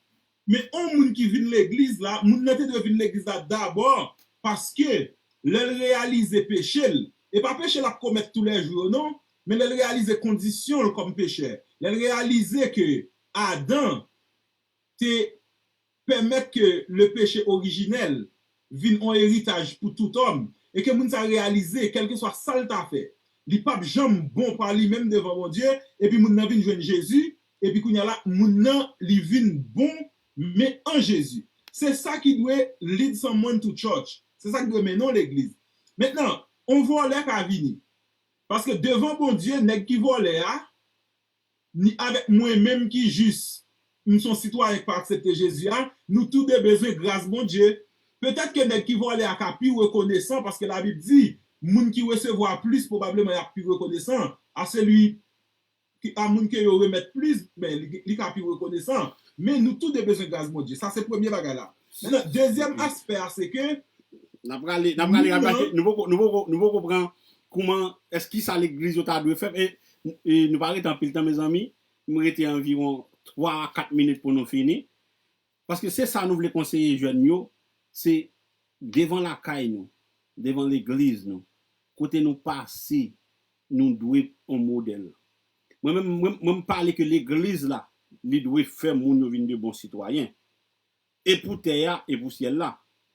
Men yon moun ki vin legliz la, moun nan te dwe vin legliz la dabò, paske lè l reyalize peche l, e pa peche l ap komèt toulèjou yo non, men lè l reyalize kondisyon l kòm pechè, lè l reyalize ke Adan te pèmèt ke le péché originel vin yon eritaj pou tout òm, e ke moun sa reyalize, kèlkeswa sa l ta fè, li p ap janm bon pa li menm devan Bondye, epi moun nan vin jwenn Jezi, epi kounye a la, moun nan, li vin bon, men an Jezi. Se sa ki dwe lead someone to church. Se sa ki dwe mennen w legliz. Mentnan, yon vòlè ka vini. Paske devan Bondye, nèg ki vòlè a, ni avèk mwen menm ki jis, m se yon sitwayen ki pa aksepte Jezi a, nou toude bezwen gras Bondye. Petèt ke nèg ki vòlè a ka pi rekonesan, paske Labib di, moun ki resevwa plis, pwobableman y ap pi rekonesan. A seli ki, a moun ke yo remèt plis, ben, li, li ka pi rekonesan. Men nou toude bezwen gras Bondye. Sa se premye bagay la. Mentnan, dezyèm aspè a, se ke N ap rale, n ap rale rapid, paske nou poko, nou poko, nou poko pran kouman, èske kisa legliz yo ta dwe fè. E, e nou pa rete anpil tan, mezanmi. Nou rete anviwon twa a kat minit pou nou fini. Paske se sa nou vle konseye jèn yo, se devan lakay nou, devan legliz nou, kote nou pase, nou dwe yon modèl. Mwen menm, mwen, mwen m pale ke legliz la, li dwe fè moun yo vin de bon sitwayen. E pou tè a, e pou syèl la.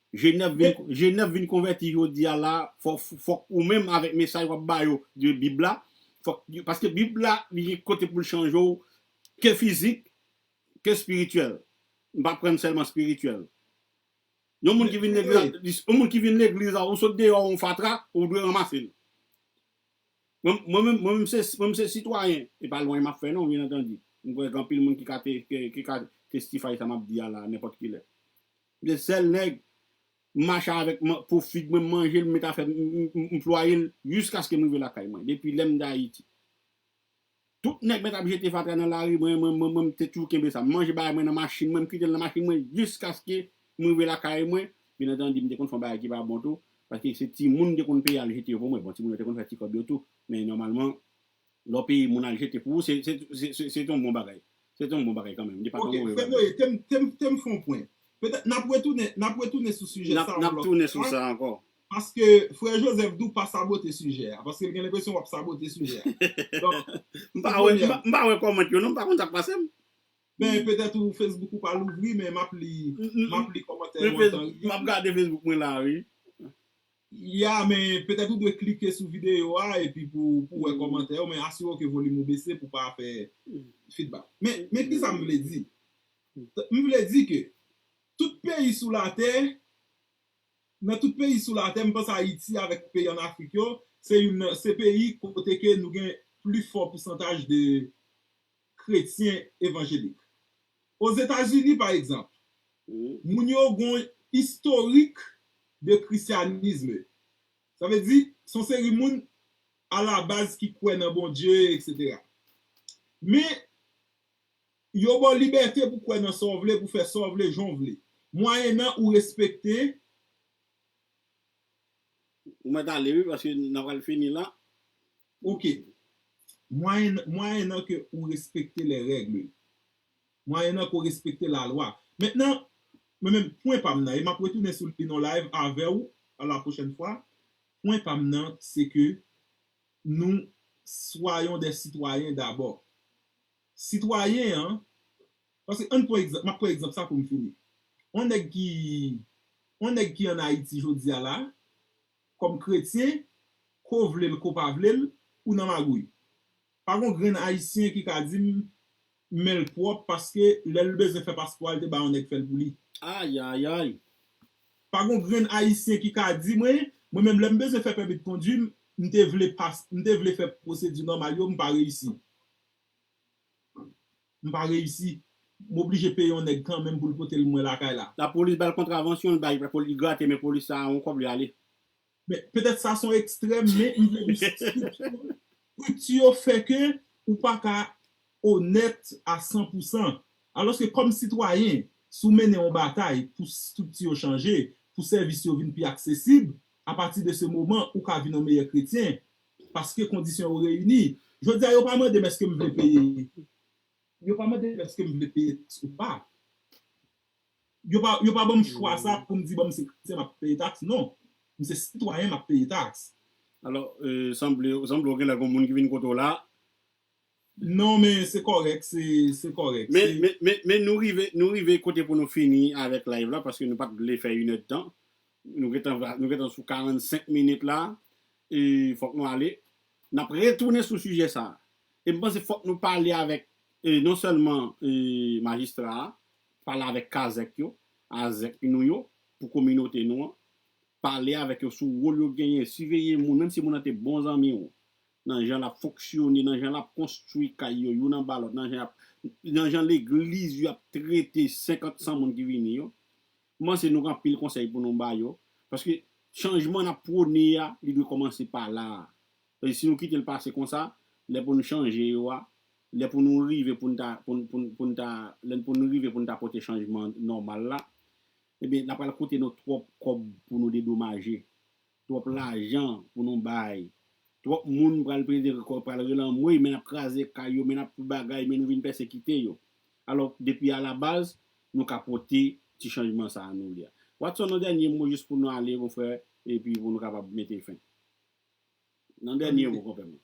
Jenèf vin, Jenèf vin konvèti jodi a la, fò, fòk ou menm avèk mesaj w ap ba yo de Bib la, fòk, paske Bib la, li gen kote pou l chanje w, ke fizik, ke espirityèl. M pa pran sèlman espirityèl. Yon moun ki vin legliz, yon moun ki vin legliz la, ou sot deyò, yon fatra, ou dwe ranmase l. Mwen, mwen menm, mwen menm se, mwen menm se sitwayen. E pa lwen m ap fè non, byen antandi. M kwè gen anpil moun ki ka te, ki, ki ka testify sa m ap di a la, nenpòt ki lè. M se sèl nèg, m mache avèk man- pou fig mwen, m manje l, m met afè, m, m, m, m plwaye l, jiskaske m rive lakay mwen, depi lè m de Ayiti. Tout nèg mèt ap jete fatra nan lari, mwen, mwen, mwen, mwen, m te toujou kenbe sa. M manje bagay mwen nan machin mwen, m kite l nan machin mwen, jiskaske m rive lakay mwen. Byen antandi, m te konn fè yon bagay ki pa bon tou, paske se timoun te konn peye al jete yo pou mwen. Bon, timoun yo te konn fè ti kòb yo tou, men nòmalman, lè w peye moun al jete pou ou, se, se, se, se, se te yon bon bagay. Se te yon bon bagay kanmenm. Li pa t yon move bagay. Frè Noye, te m, te m, te m fè yon pwen. Petèt n ap retounen, n ap retounen sou sijè sa yon lòt fwa. N ap, n ap tounen sou sa ankò. Paske frè Joseph di w pa sabote sijè a, paske l gen lenpresyon w ap sabote sijè a. Donk, m pa wè, m pa, m pa wè kòmant yo non, m pa konn sa k pase m. Ben, petèt ou Facebook ou pa louvri, men m ap li, m ap li kòmantè yo an tan reyèl. M ap gade Facebook mwen la, wi. Ya, men petèt ou dwe klike sou videyo a epi pou, pou wè kòmantè yo, men asire w ke volim ou bese pou pa fè feedback. Men, men kisa m vle di? M vle di ke tout peyi sou latè, nan tout peyi sou latè, m panse Ayiti avèk peyi ann Afrik yo, se youn nan, se peyi kote ke nou gen pli fò pousantaj de kretyen evanjelik. Ozetazini, pa egzanp, moun yo gon istorik de christianisme. Sa vle di, se yon seri moun alabaz ki kwè nan Bondye, etsetera. Men, Yo ba w libète pou kwè nan sa w vle, pou fè sa w vle, jan w vle. Mwayennan ou respekte. Ou mèt ale, wi, paske n a pral fini la. Ok. Mwayennan ke ou respekte les règles. Mwayennan ke ou respekte lalwa. Mentnan, mwen menm, pwen pa m nan, e m ap retounen sou li nan live avè w a la pwochèn fwa. Pwen pa m nan, se ke nous soyons des citoyens d'abord. Sitwayen an, paske ann pran egzanp, m ap pran egzanp sa pou m fini. On nèg ki, on nèg ki ann Ayiti jodi a la, kòm kretyen, ko vle l, ko pa vle l, ou nan magouy. Pa gon grenn Ayisyen ki ka di m men l pwòp paske lè l bezwen fè paspò a, l te bay on nèg fè l pou li. Ayayay. Pa gon grenn Ayisyen ki ka di mwen, mwen menm lè m bezwen fè pèmi kondwi, m te vle pas, m te vle fè pwosedi nòmal yo, m pa reyisi. M pa reyisi. M oblije peye yon nèg kanmenm pou l pote l mwen lakay la. Lapolis ba l kontravansyon, l bay, li grate men polis sa a yon kòb, li ale. Men, petèt sa se yon ekstrèm, men m vle di strikti, strikti yo fè ke ou pa ka onèt a san pou san. Alòske kòm sitwayen, si w mennen yon batay pou strikti yo chanje, pou sèvis yo vin pi aksesib, apati de se moman, ou ka vin yon meyè kretyen, paske kondisyon yo reyini. Jodi a, yo pa mande m èske m vle peye. Yo pa mande m èske m vle peye taks ou pa. Yo pa, yo pa ban m chwa sa pou m di, bon, m se kretyen, m ap peye taks. Non. M se sitwayen, m ap peye taks. Alò, euh, sanble, sanble w genlè gon moun ki vin kote w la. Non, men se kòrèk, se, se kòrèk. Men, men, men, men nou rive, nou rive kote pou nou fini avèk live la, paske nou pa t vle fè inèdtan. Nou gentan, nou gentan sou karannsenk minit la. E fòk nou ale. N ap retounen sou sijè sa a. E m panse fòk nou pale avèk, e non sèlman, e majistra a, pale avèk kazèk yo, azèk nou yo, pou kominote nou an. Pale avèk yo sou wòl yo genyen, siveye moun, menm si moun nan te bon zanmi w, nan jan l ap fonksyone, nan jan l ap konstwi kay yo, youn anba lòt, nan jan y ap, nan jan legliz yo ap trete senkant san moun ki vini yo. M panse nou gen anpil konsèy pou nou ba yo, paske chanjman n ap pwone a, li dwe kòmanse pa la a. Paske si nou kite l pase konsa, lè pou nou chanje yo a, lè pou nou rive pou n ta, pou n, pou n, pou n ta, lè pou nou rive pou n ta pote chanjman nòmal la, ebyen, l ap pral koute nou twòp kòb pou nou dedomaje, twòp lajan pou nou bay, twòp moun pral peze, pral rele anmwey, men n ap kraze kay yo, men n ap fè bagay, men nou vin pèsekite yo. Alò, depi alabaz, nou ka pote ti chanjman sa a nou vle a. Watson, yon dènye mo jis pou nou ale, mon frè, epi pou nou kapab mete fen. Nan dènye mo, konpè mwen.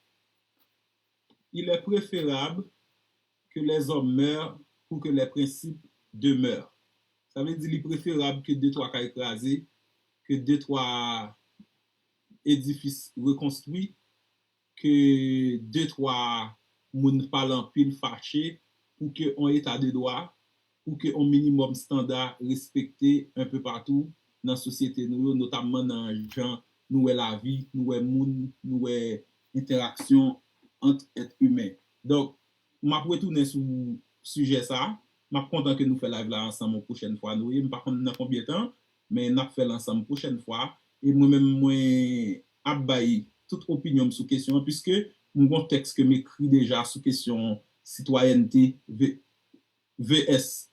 Il est préférable que les hommes meurent pour que les principes demeurent. Sa vle di li preferab ke de twa kay kraze, ke de twa edifis rekonstwi, ke de twa moun pale anpil fache, pou ke yon eta de dwa, pou ke yon minimòm standa respekte enpe patou nan sosyete nou yo, notamman nan jan nou wè lavi, nou wè moun, nou wè entèraksyon ant èt imen. Donk, m ap retounen sou sijè sa a. M ap kontan ke nou fè live la ansanm yon pwochèn fwa, Noye. M pa konn nan konbyen tan, men n ap fè l ansanm pwochèn fwa. E mwen menm, mwen ap bay tout opinyon m sou kesyon an, piske m gon tèks ke m ekri deja sou kesyon sitwayènte ve-, V S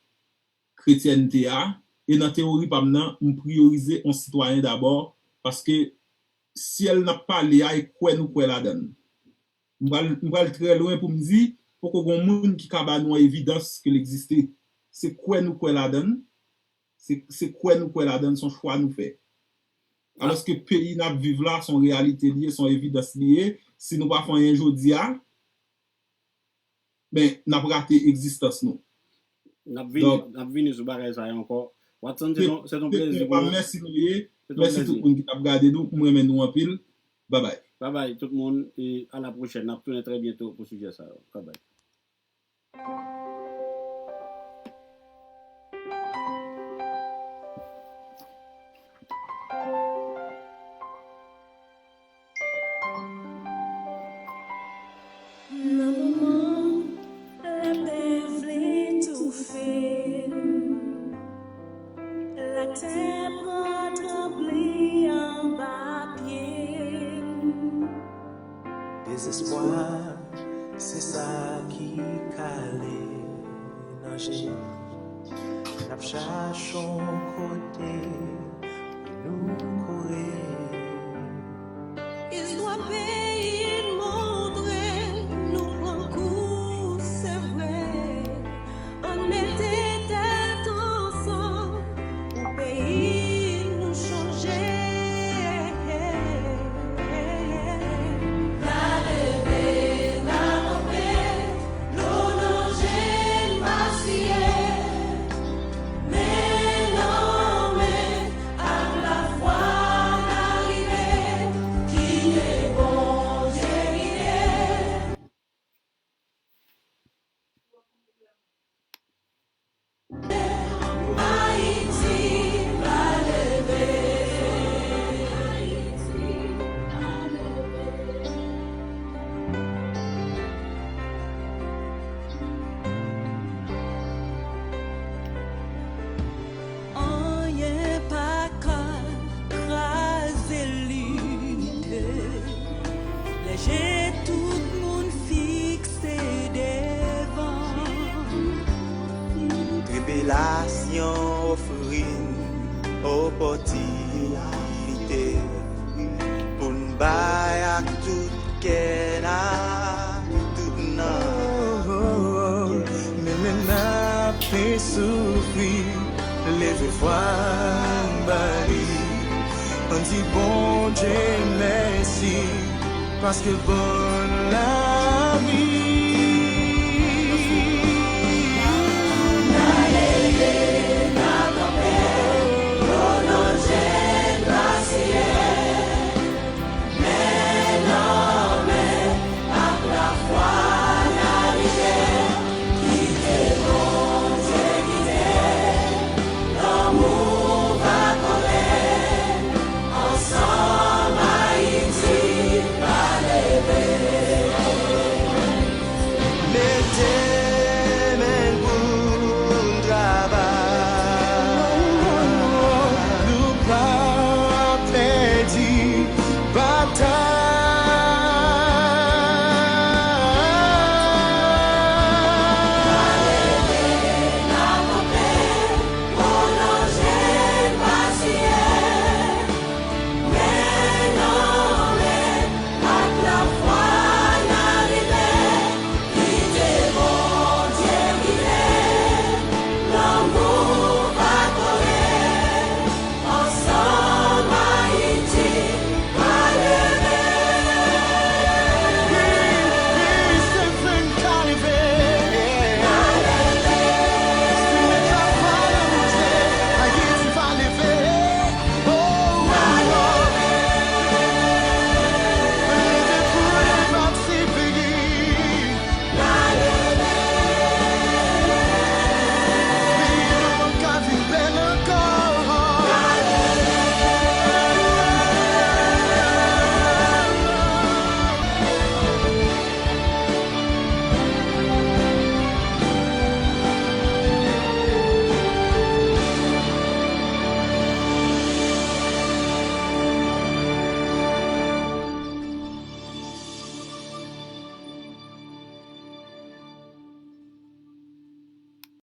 kretyènte a, e nan teyori pa m nan, m priyorize yon sitwayen dabò, paske syèl n ap pale a, e kwè nou kwè ladan l. M pral, m pral trè lwen pou m di, poko gen yon moun ki ka ba nou yon evidans ke l egziste. Se kwè nou kwè ladan l, se, se kwè nou kwè ladan l, se yon chwa nou fè. Alòske peyi n ap viv la, se yon reyalite li ye, se yon evidans li ye. Si nou pa fè anyen jodi a, men n ap rate egzistans nou. N ap vini, n ap vini sou bagay sa yo ankò. Watson, se yon, se yon plezi pou nou. Mèsi nou ye. Mèsi tout moun ki t ap gade nou. M renmen nou anpil. Babay. Babay tout moun. E a la pwochèn. N ap tounen trè byento pou sijè sa yo. Babay. Nan moman lapè vle toufe m, latè pran tranbli anba pye m. Dezespwa, se sa ki kale m. N ap chache yon kote pou nou kouri. Istwa peyi n montre nou pran kou, se vre. Ann mete tèt ansanm pou peyi nou chanje. N a leve, n a kanpe, nou nan je n pa siye. Men nan men ak lafwa n a rive, kite Bondye gide. Anyen pa ka kraze linite. Lè je tout moun fikse devan. Tribilasyon ofri n opòtinite pou n bay ak tout kè n, ak tout nanm. Men lè n ap soufri, leve vwa n ba li. Ann di Bondye mèsi, paske l ban n lavi.